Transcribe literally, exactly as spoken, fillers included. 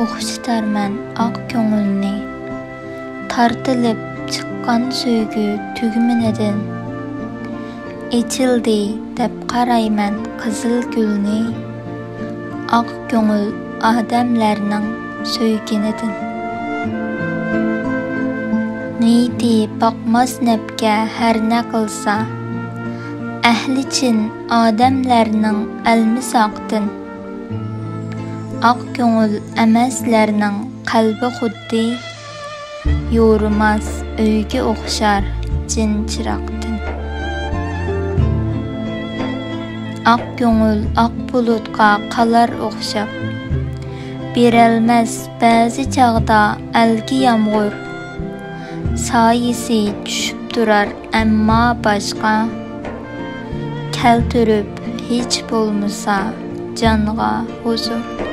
ئوخشىتارمەن ئاق كۆڭۈلنى. تارتىلىپ چىققان سۆيگۈ تۈگمىنىدىن، ئېچىلدى دەپ قارايمەن قىزىل گۈلنى، ئاق كۆڭۈل ئادەملەرنىڭ سۆيگىنىدىن. نىيىتى باقماس نەپكە ھەر نە قىلسا، ئەھلى چىن ئادەملەرنىڭ ئەلمىساقتىن. ئاق كۆڭۈل ئەمەسلەرنىڭ قەلبى خۇددى يورۇماس ئۆيگە ئوخشار جىن چىراغدىن. ئاق كۆڭۈل ئاق بۇلۇتقا قالار ئوخشاپ، بېرەلمەس بەزى چاغدا ئەلگە يامغۇر. سايىسى چۈشۈپ تۇرار ئەمما باشقا، كەلتۈرۈپ ھېچ بولمىسا جانغا ھۇزۇر.